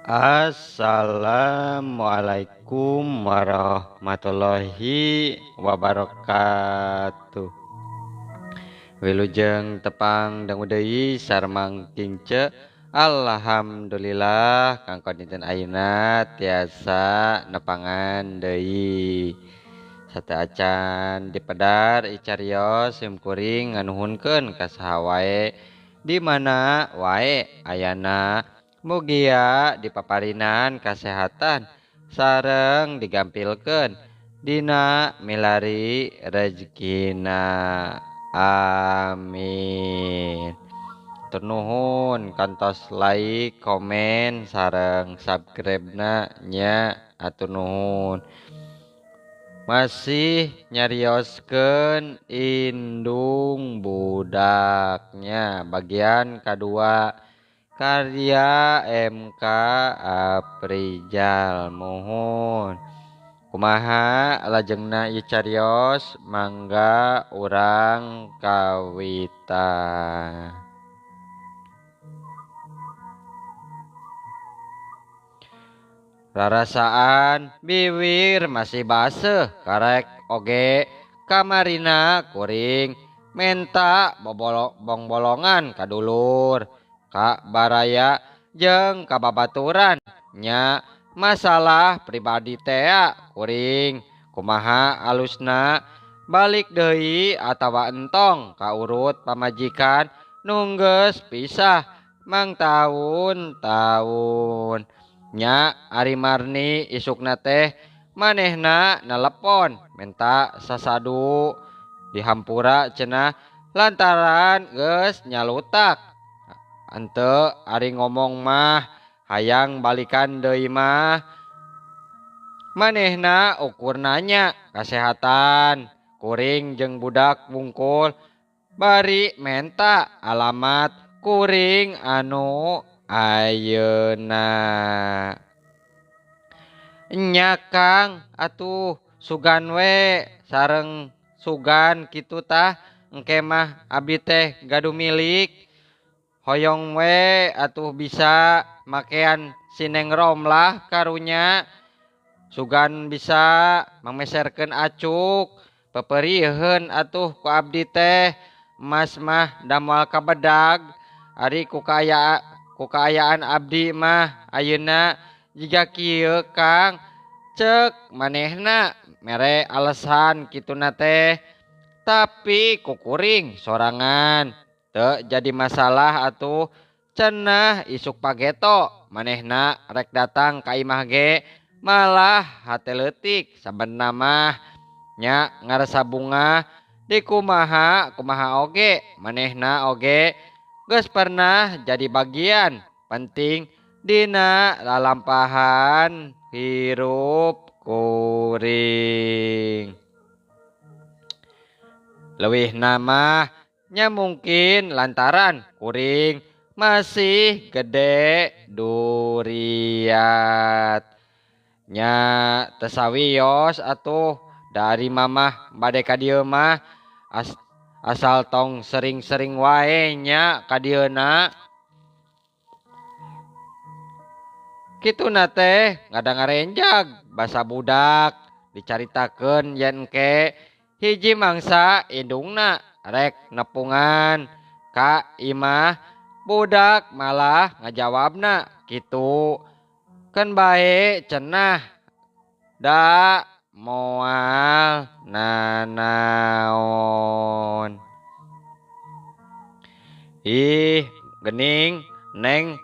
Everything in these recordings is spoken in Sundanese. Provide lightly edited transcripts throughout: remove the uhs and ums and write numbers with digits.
Assalamualaikum warahmatullahi wabarakatuh. Wilujeng tepang dangu deui sareng Kingce. Alhamdulillah kanggo dinten ayeuna tiasa nepangan deui. Sateuacan dipedar icarios simkuring nganuhunkeun ka saha wae di mana wae ayana. Mugia dipaparinan kasehatan sareng digampilkeun dina milari rejekina. Amin. Nuhun kantos like, komen sareng subscribe-na nya atur nuhun. Masih nyarioskeun indung budaknya bagian kadua karya MK Aprijal. Muhun kumaha lajengna ieu carios, mangga urang kawitan. Rarasaan biwir masih baseuh karek oge kamarina kuring menta bongbolongan ka dulur ka baraya jeung ka babaturan nya masalah pribadi tea kuring kumaha alusna balik deui atawa entong ka urut pamajikan nunggeus pisah mang taun-taun nya ari marni isukna teh manehna nelepon menta sasadu dihampura cenah lantaran geus nyalutak. Ente ari ngomong mah hayang balikan deui mah manehna ukur nanya kasehatan kuring jeung budak wungkul bari menta alamat kuring anu ayeuna. Nya Kang atuh sugan we sareng sugan kitu tah engke mah abdi teh gaduh milik. Hoyong we atuh bisa makean sineng romlah karunya sugan bisa mameserkeun acuk peperieun atuh ku abdi teh emas mah damoal kabedag ari ku kaayaan abdi mah ayeuna jiga kieu Kang cek manehna mere alasan kituna teh tapi ku kuring sorangan teu jadi masalah atuh cenah isuk pageto manehna rek datang ka imah ge malah hate leutik sabenerna mah nya ngarasa bunga di kumaha kumaha oge manehna oge geus pernah jadi bagian penting dina lalampahan hirup kuring. Leuwihna mah nya mungkin lantaran kuring masih gede duriat nya teu sawios atuh dari mamah bade ka dieu mah asal tong sering-sering wae nya ka dieuna. Kituna teh ngadangarenjag basa budak dicaritakeun yen engke hiji mangsa indungna rek nepungan ka imah budak malah ngajawabna kitu keun bae cenah da moal nanaon. Ih gening neng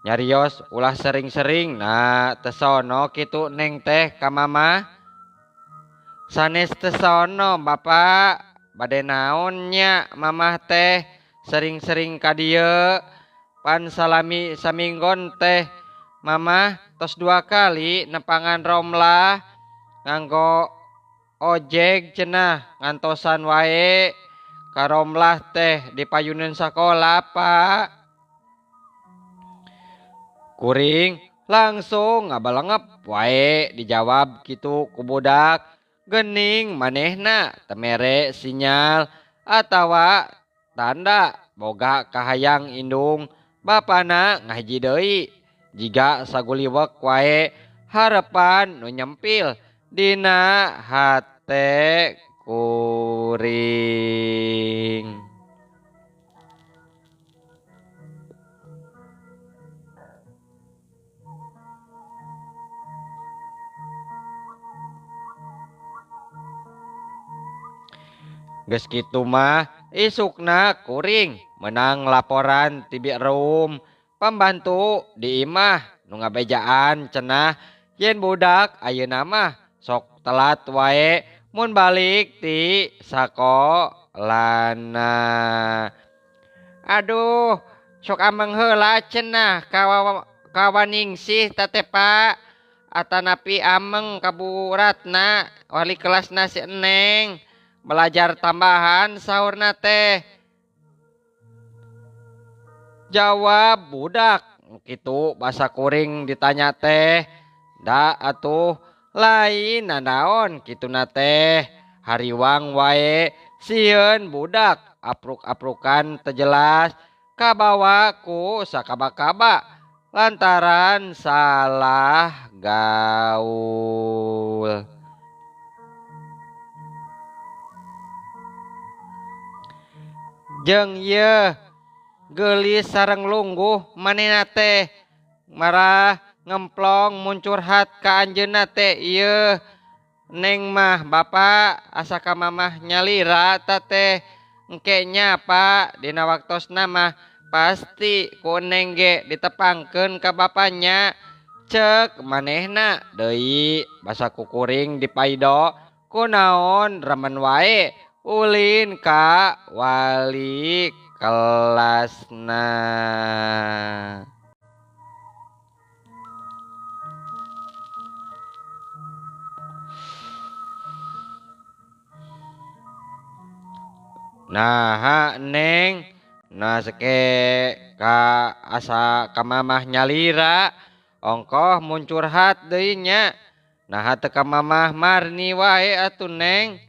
nyarios ulah sering-sering nah tesono kitu neng teh ka mama. Sanes tesono bapak bade naon nya mamah teh sering-sering ka dieu pan salami saminggon teh mamah tos 2 kali nepangan romlah nganggo ojek cenah ngantosan wae ka romlah teh di payuneun sakola Pak. Kuring langsung ngabalengep wae dijawab kitu ku budak. Gening manehna temere sinyal atawa tanda boga kahayang indung bapana ngahiji deui. Jiga saguliwek wae harepan nu nyempil dina hate kuring. Geus kitu mah isukna kuring menang laporan ti Bi Rum pambantu di imah nu ngabejaan cenah yen budak ayeuna mah sok telat wae mun balik ti sakolana. Aduh, sok ameng heula cenah kawaningsih teh Pak, atanapi ameng ka Bu Ratna wali kelasna si Eneng belajar tambahan saurna teh. Jawab budak kitu basa kuring ditanya teh, da atuh lain nanaon kituna teh hariwang wae sieun budak apruk-aprukan teu jelas kabawa ku sakaba-kaba lantaran salah gaul. Jeung ieu geulis sareng lungguh manehna teh marah ngemplong mun curhat ka anjeunna teh ieu Neng mah bapak asa ka mamah nyalira ta teh engke nya Pak dina waktosna mah pasti ku Neng ge ditepangkeun ka bapanya cek manehna deui basa kukuring dipaido kunaon remen wae ulin ka wali kelasna. Nah, Neng, nah seke ka asa ka mamah nyalira ongkoh mun curhat deui nya. Nah teu ka mamah Marni wae atuh Neng.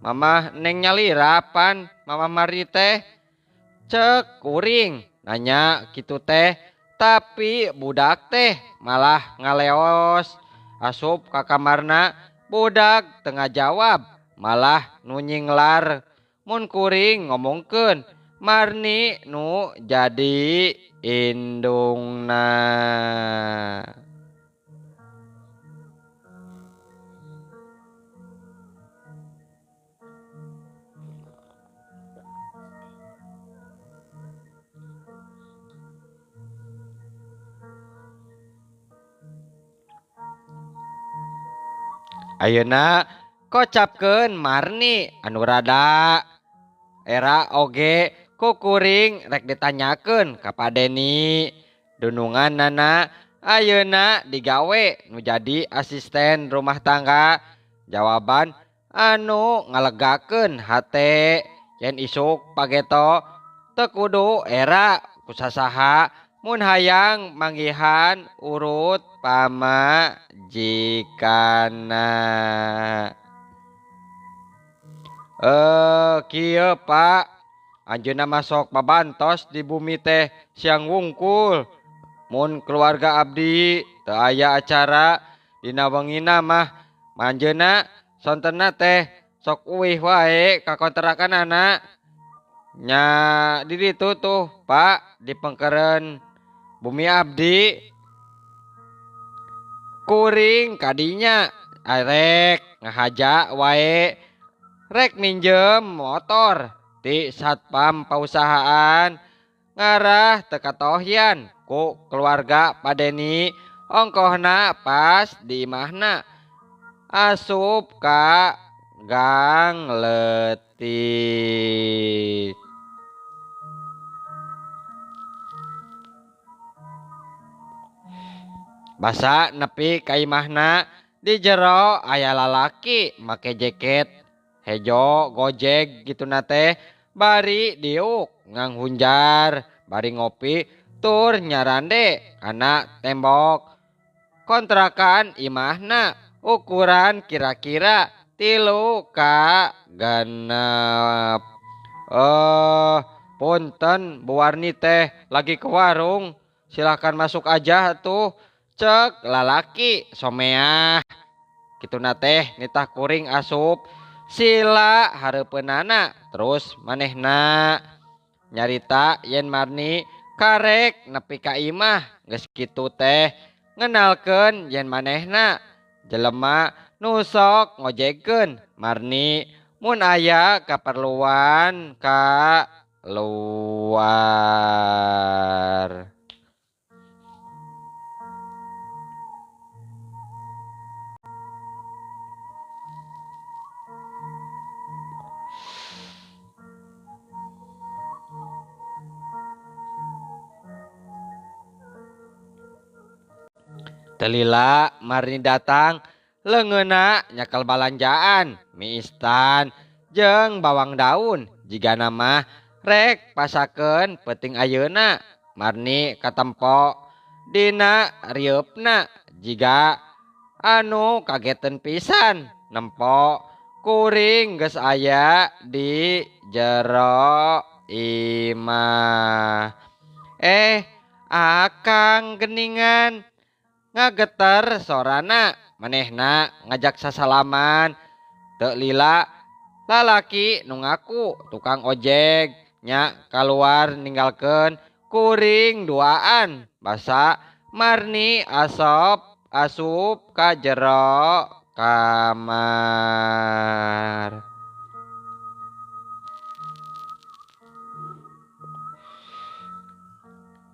Mamah Neng nyalira pan mamah Marni teh cek kuring nanya kitu teh, tapi budak teh malah ngaleos asup ka kamarna. Budak teu ngajawab malah nu nyinglar mun kuring ngomongkeun Marni nu jadi indungna. Ayeuna kocapkeun Marni anu rada era oge ku kuring rek ditanyakeun ka Pak Deni. Dunungan nana ayeuna digawe nu jadi asisten rumah tangga. Jawaban anu ngalegakeun hate yen isuk pageto teu kudu era ku sasaha mun hayang manggihan urut pamajikanna. Kieu Pak, anjeunna masok babantos di bumi teh siang wungkul. Mun keluarga abdi teu aya acara dina wengina mah anjeunna sontenna teh sok uih wae ka kontrakanana. Nya di ditu tuh Pak di pengkeren bumi abdi. Kuring kadinya arek ngahaja wae rek minjem motor ti satpam pausahaan ngarah teu katohyan ku keluarga Pak Deni ongkohna pas di imahna asup ka gang leutik. Basa nepi ka imahna di jero aya lalaki make jaket hejo gojek gitu teh bari diuk nganghunjar bari ngopi tur nyarande kana tembok kontrakan imahna ukuran kira-kira 3 ka 6. Punten Bu Warni teh lagi ke warung Silahkan masuk aja tuh cek lalaki someah. Kituna teh nitah kuring asup sila hareupeunana terus manehna nyarita yen Marni karek nepi ka imah geus kitu teh ngenalkeun yen manehna jelema nu sok ngojegkeun Marni mun aya kaperluan ka luar. Telila Marni datang leungeunna nyekel balanjaan mie instan jeung bawang daun jigana mah rek pasakeun peuting ayeuna. Marni katempo dina rieupna jiga anu kageteun pisan nempo kuring geus aya di jero imah. Akang geningan ngageter sorana manehna ngajak sasalaman. Teu lila lalaki nu ngaku tukang ojek nya kaluar ninggalkeun kuring duaan basa Marni asup ka jero kamar.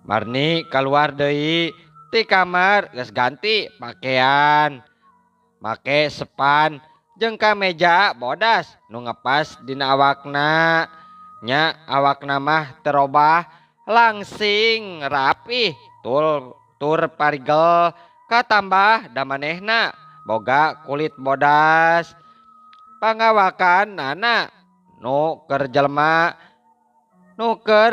Marni kaluar deui ti kamar geus ganti pakaian make sepan jeung kameja bodas nu ngepas dina awakna. Nya awakna mah terobah langsing rapih tur parigel katambah da manehna boga kulit bodas. Pangawakan nana nu keur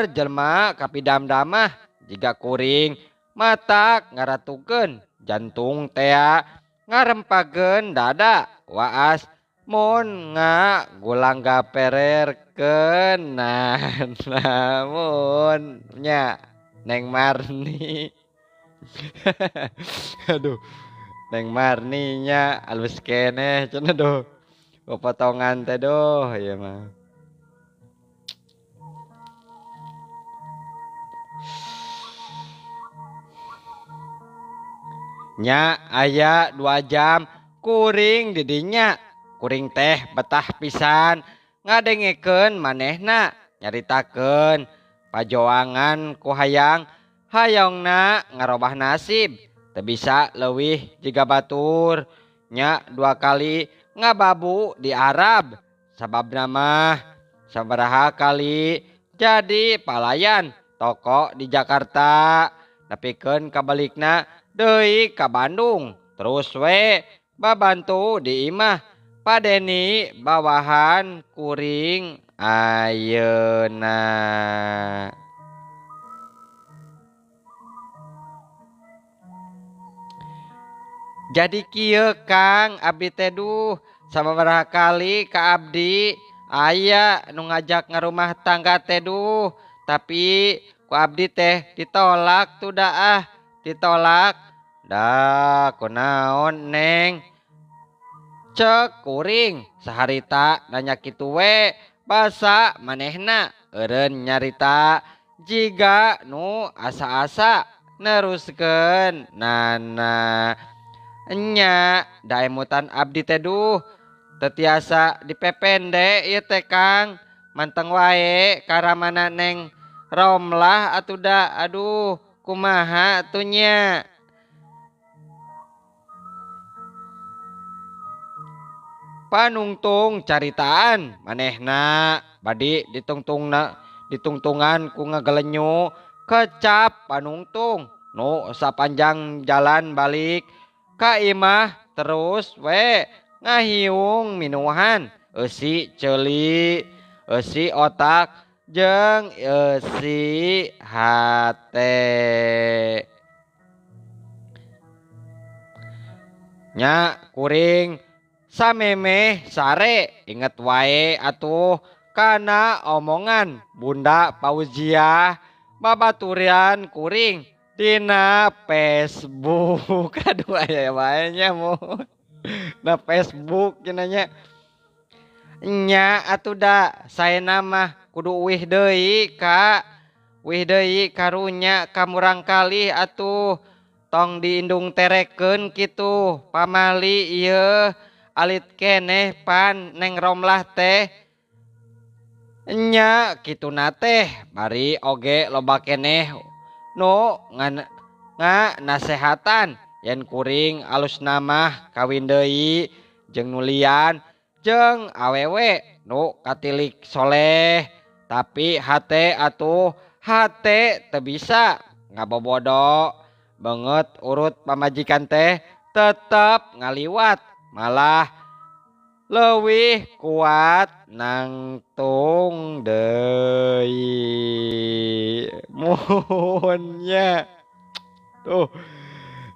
jelema kapidam-damah jiga kuring matak ngaratukeun jantung tea ngarempakeun dada waas mun ngagulang gapererkeun. Namun nya Neng Marni aduh Neng Marni nya alus keneh cenah duh potongan teh duh ieu mah. Nya aya 2 jam kuring didinya kuring teh betah pisan ngadengekeun manehna nyaritakeun pajoangan ku hayang hayongna ngarobah nasib teu bisa leuwih jiga batur. Nya 2 kali ngababu di Arab sababna mah sabaraha kali jadi palayan toko di Jakarta nepikeun kabalikna deui ka Bandung terus we babantu di imah Padeni bawahan kuring ayeuna. Jadi kieu Kang abdi teh duh sababaraha kali ka abdi aya nu ngajak ngarumah tangga teh duh tapi ku abdi teh ditolak tuh daah ditolak. Dah kunaon Neng cek kuring saharita nanya kitu we basa manehna eureun nyarita jiga nu asa-asa neruskeun nana. Nya da emutan abdi teh duh teu tiasa dipepende ieu teh Kang manteng wae karamana Neng Romlah atuh da aduh kumaha atuh nya. Panungtung caritaan manehna badi ditungtungna ditungtungan ku ngagelenyu kecap panungtung nu sapanjang jalan balik ka imah terus we ngahiung minuhan eusi ceuli eusi otak jeung eusi hate. Nya kuring samemeh sare inget wae atuh kana omongan Bunda Pauziah babaturian kuring Dina Facebook aduh aya wae nya mun na Facebook cenah nya. Nya atuh da saena mah kudu uih deui ka uih deui karunya ka murangkalih atuh tong diindung terekeun kitu pamali ieu alit keneh pan Neng Romlah teh. Nya kituna teh bari oge loba keneh nu ngan ngasehatan yen kuring alusna mah kawin deui jeung nu lian jeung awewe nu katilik soleh tapi hate atuh hate teu bisa ngabobodo beungeut urut pamajikan teh tetep ngaliwat malah leuwih kuat nangtung deui muhun nya tuh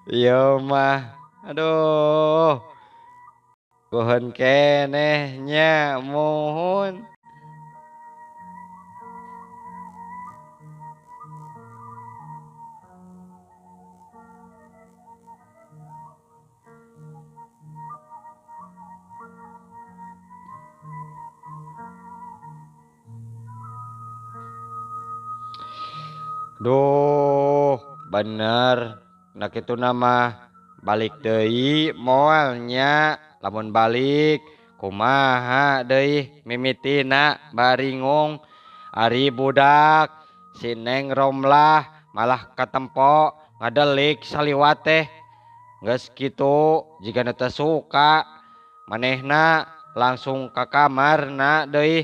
ieu mah aduh Kuhun keneh nya muhun. Duh bener nah kituna mah balik deui moal nya. Lamun balik kumaha deui mimitina baringung ari budak si Neng Romlah malah katempo ngadelik saliwat teh geus kitu jigana teu suka manehna langsung ka kamarna deui.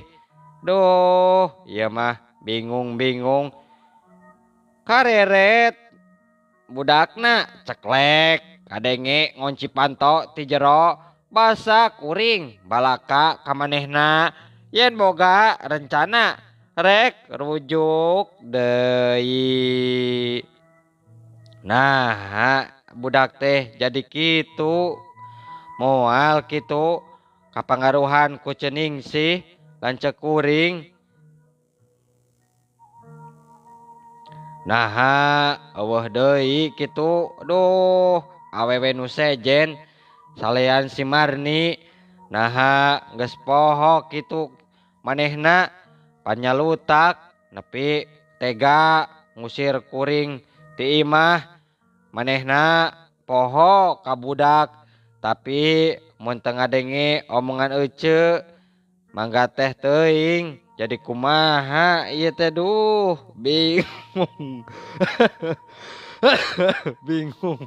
Duh ieu mah bingung-bingung kareret budakna ceklek kadenge ngonci panto ti jero basa kuring balaka ka manehna yen boga rencana rek rujuk deui. Nah budak teh jadi kitu moal kitu kapangaruhan ku Ceningsih lanceuk kuring. Naha eueuh deui kitu duh awewe nu sejen salean si Marni naha geus poho kitu manehna panyalutak nepi tega ngusir kuring ti imah manehna poho ka budak tapi mun teu ngadenge omongan ece mangga teh teuing jadi kumaha ieu teh duh bingung bingung.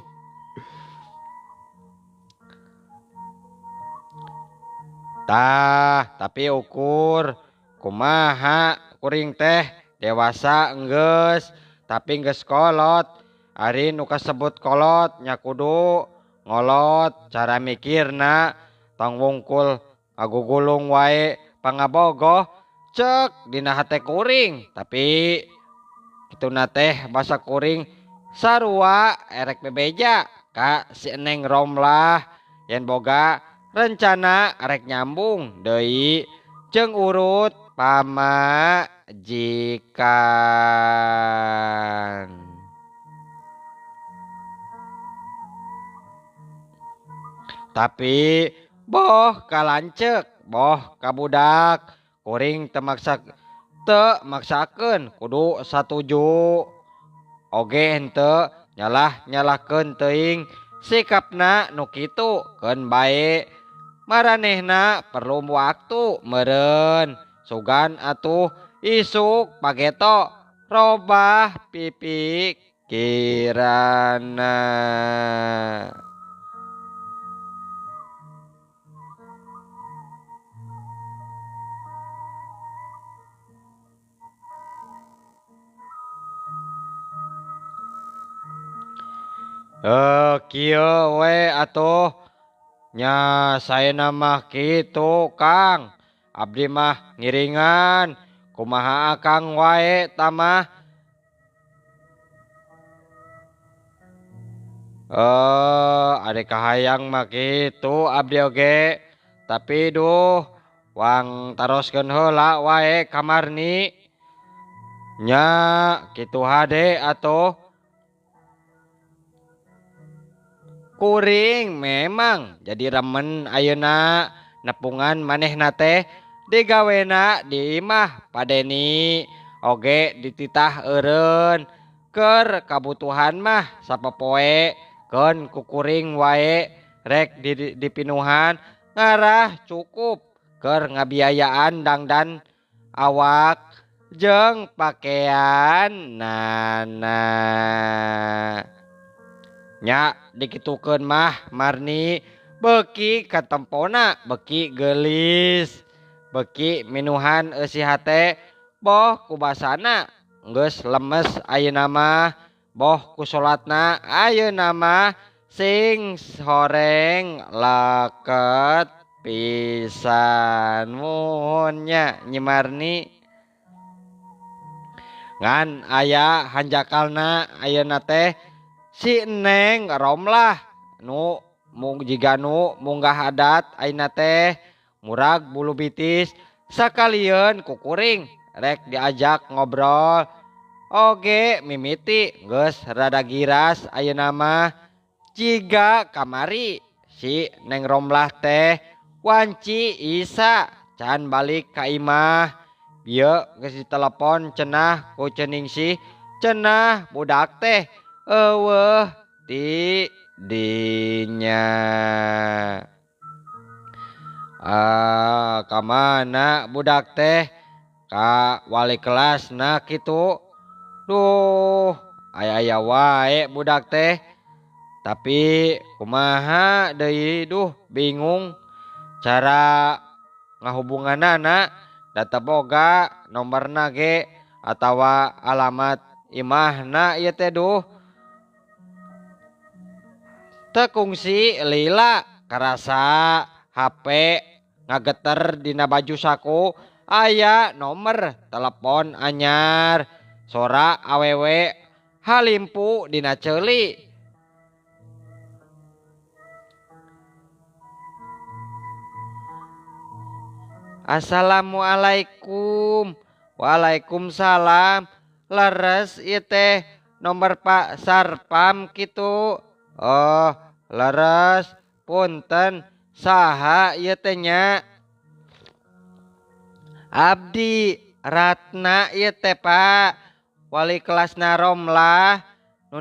Tah tapi ukur kumaha kuring teh dewasa enggeus tapi geus kolot ari nu kasebut kolot nya kudu ngolot cara mikirna tong wungkul ngagugulung wae pangabogoh cek dina hate kuring tapi kituna teh basa kuring sarua erek bebeja ka si Neng Romlah yen boga rencana rek nyambung deui jeung urut pamajikan. Tapi boh ka lanceuk boh ka budak kuring teu maksa teu maksakeun kudu satuju oge henteu nyalah-nyalahkeun teuing sikapna nu kitu keun bae maranehna perlu waktu meureun sugan atuh isuk pageto robah pipikirana. Kieu we atuh nya saena mah kitu Kang abdi mah ngiringan kumaha akang wae tamah ari kahayang mah kitu abdi oge tapi duh wang taroskeun heula wae ka Marni nya kitu hade atuh. Kuring memang jadi remen ayeuna nepungan manehna teh digawena di imah Pa Deni oge dititah eureun keur kabutuhan mah sapopoe keun kukuring wae rek dipinuhan ngarah cukup keur ngabiayaan dangdan awak jeung pakaian nana. Nya dikitukeun mah Marni beuki katempona beuki geulis beuki minuhan eusi hate boh ku basana geus lemes ayeuna mah boh ku salatna ayeuna mah sing horeng leket pisan. Muhun nya Nyi Marni ngan aya hanjakalna ayeuna teh si Neng Romlah nu mung jiga nu munggah adat ayeuna teh murag bulu bitis sakalieun kukuring rek diajak ngobrol oge mimiti geus rada giras ayeuna mah jiga kamari si Neng Romlah teh wanci isa can balik ka imah bieu geus ditelepon cenah ku Ceningsih cenah budak teh eueuh ti dinya. Ka mana budak teh ka wali kelasna kitu. Duh, aya-aya wae budak teh. Tapi kumaha deui duh bingung cara ngahubunganana da teu boga nomorna ge atawa alamat imahna ieu teh duh. Teu kungsi lila karasa HP ngageter dina baju saku aya nomor telepon anyar sora awewe halimpu dina ceuli. Assalamualaikum. Waalaikumsalam. Leres ieu teh nomor Pak Sarpam kitu. Oh, leres punten saha ieu teh nya? Abdi Ratna ieu teh Pak, wali kelasna Romlah nu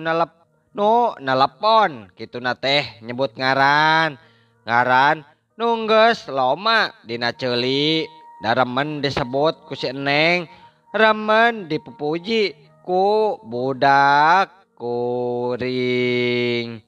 nelepon kituna teh nyebut ngaran. Ngaran nu geus loma dina ceuli da remen disebut ku si Neng, remen dipupuji ku budak kuring.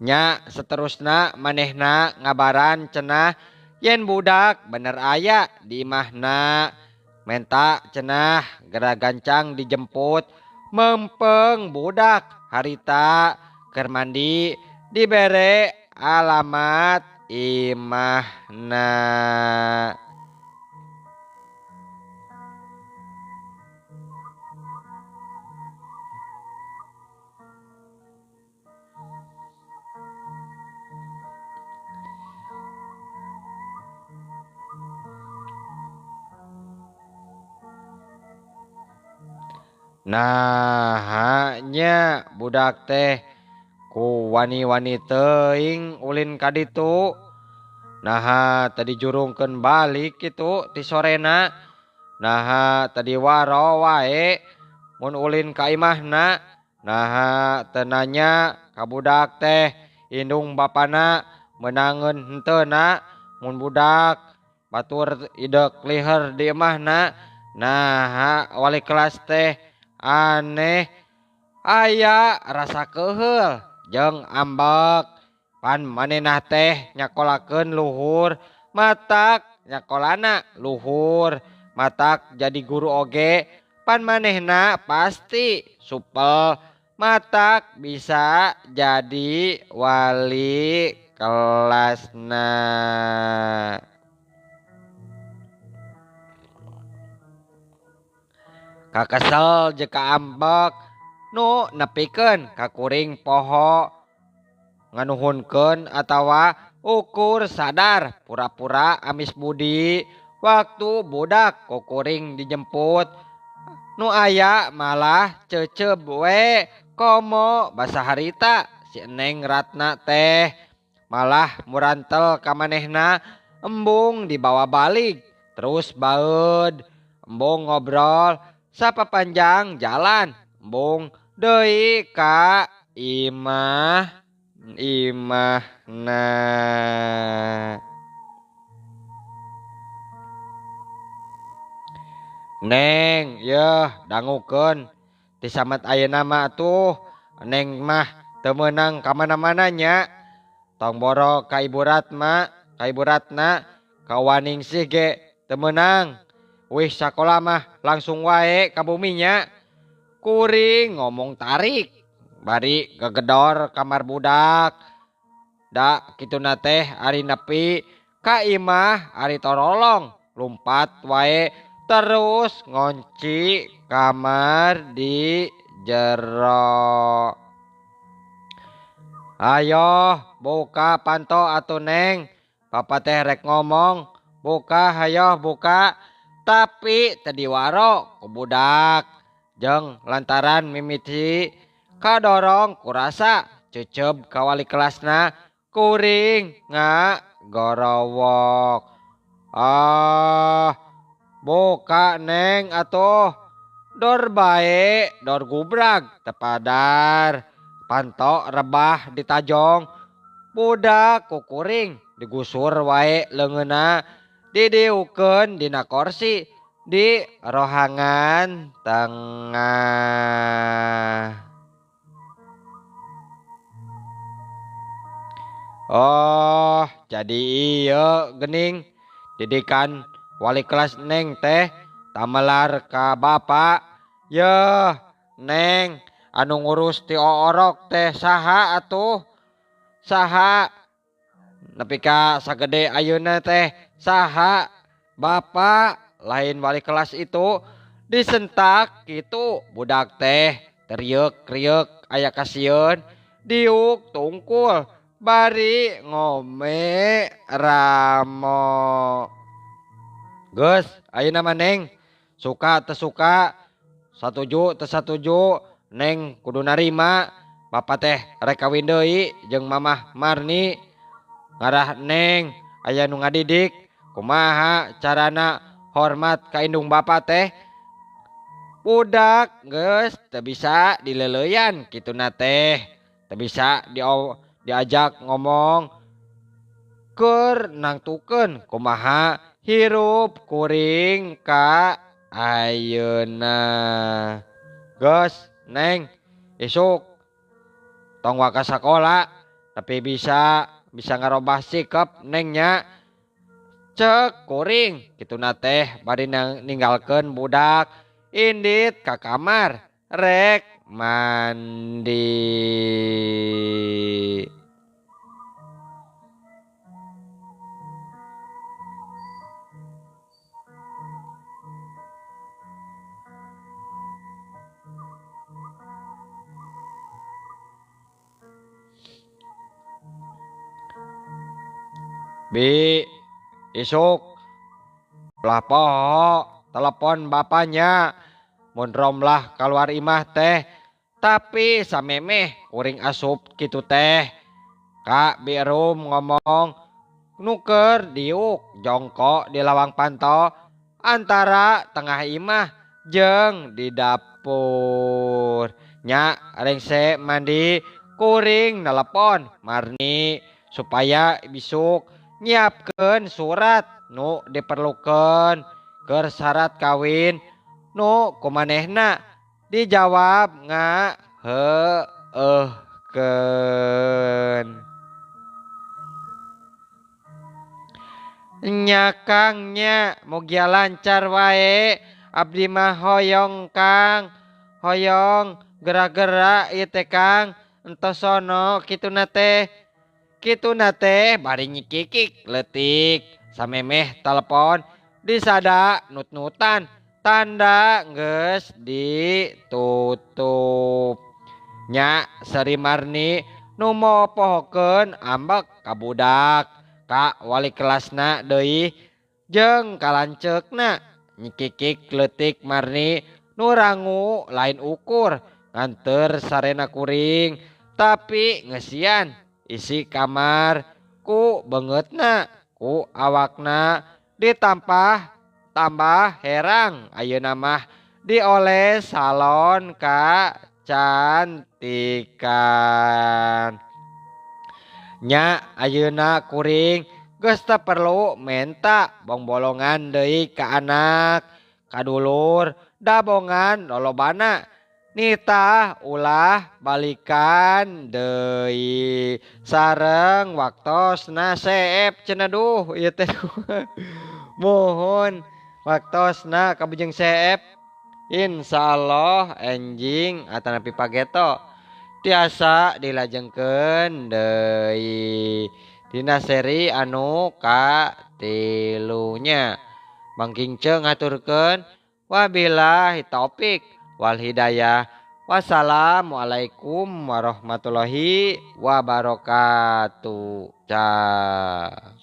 Nya seterusna manehna ngabaran cenah yen budak bener aya di imahna menta cenah gera gancang dijemput mempeng budak harita keur mandi dibere alamat imahna. Nah nya budak teh ku wani-wani teuing ulin ka ditu. Naha tadi jurungkeun balik kitu ti sorena. Naha tadi waro wae mun ulin ka imahna. Naha teu nanya ka budak teh indung bapana meunangeun henteuna mun budak batur idek liher di imahna. Naha wali kelas teh aneh aya rasa keuheul jeung ambek pan manehna teh nyakolakeun luhur matak nyakolana luhur matak jadi guru oge pan manehna pasti supel matak bisa jadi wali kelasna. Kakesel jeung kaambek nu nepikeun ka kuring poho nganuhunkeun atawa ukur sadar pura-pura amis budi waktu budak kukuring dijemput nu aya malah ceceb we komo basa harita si Neng Ratna teh malah murantel ka manehna embung dibawa balik terus baeud embung ngobrol sapapanjang jalan embung deui ka imah imahna. Neng yeuh dangukeun ti samet ayeuna mah atuh Neng mah teu meunang ka mana-mana nya tong boro ka Ibu Ratna ka Ibu Ratna ka Waningsih ge teu meunang wih sakola mah langsung wae ka bumi nya kuring ngomong tarik bari gegedor kamar budak da kituna teh ari nepi ka imah ari torolong lumpat wae terus ngonci kamar di jero. Ayo buka panto atuh Neng, papa teh rek ngomong, buka hayo buka, tapi teu diwaro ku budak jeung lantaran mimiti kadorong kurasa ceceb ka wali kelasna kuring ngagorowok. Ah buka Neng atuh dor bae dor gubrag tepadar panto rebah ditajong budak kukuring digusur wae leungeunna didiukeun dina korsi di rohangan tengah. Oh jadi ieu geuning didikan wali kelas Neng teh tamelar ka bapak. Yeuh Neng anu ngurus ti oorok teh saha atuh saha nepi ka sagede ayeuna teh saha bapak lain wali kelas itu disentak kitu budak teh teriek-riek aya kasieun diuk tungkul bari ngome ramo. Geus ayeuna mah Neng suka teu suka satuju teu satuju Neng kudu narima bapa teh rek kawin deui jeung mamah Marni ngarah Neng aya nu ngadidik kumaha carana hormat ka indung bapa teh budak geus teu bisa dileleuyan kituna teh teu bisa diajak ngomong keur nangtukeun kumaha hirup kuring ka ayeuna. Geus Neng isuk tong waka sakola tapi bisa ngarobah sikap Neng nya cek kuring kituna teh bari ninggalkeun budak indit ka kamar rek mandi. Bi isuk ulah poho telepon bapaknya mun romlah keluar imah teh tapi samemeh kuring asup kitu teh ka Bi Rum ngomong nuker diuk jongkok di lawang panto antara tengah imah jeung di dapur nya rengse mandi kuring telepon Marni supaya besok nyiapkeun surat nu diperlukeun keur syarat kawin nu kumanehna dijawab ngaheueuhkeun. Nya Kang nya mugia lancar wae abdi mah hoyong Kang hoyong gera-gera ieu teh Kang entos sono kituna teh kituna teh bari nyikikik leutik samemeh telepon disada nut-nutan tanda geus ditutup nya Seri Marni nu mopohokeun ambek ka budak ka wali kelasna deui jeung ka lanceukna nyikikik leutik Marni nu rangu lain ukur nganteur sarena kuring Tapi ngesian isi kamar ku beungeutna ku awakna ditampah tambah herang ayeuna mah dioles salon kacantikan. Nya ayeuna kuring geus teu perlu menta bongbolongan deui ka anak ka dulur dabongan lolobana nitah ulah balikan deui sareng waktosna seep cenah duh ieu teh. Mohon waktosna kabujeng seep insyaallah enjing atanapi pageto tiasa dilajengkeun deui dina seri anu katilunya. Bang Kinceu ngaturkeun wabillahi taufik wal hidayah. Wassalamualaikum warahmatullahi wabarakatuh. Cah.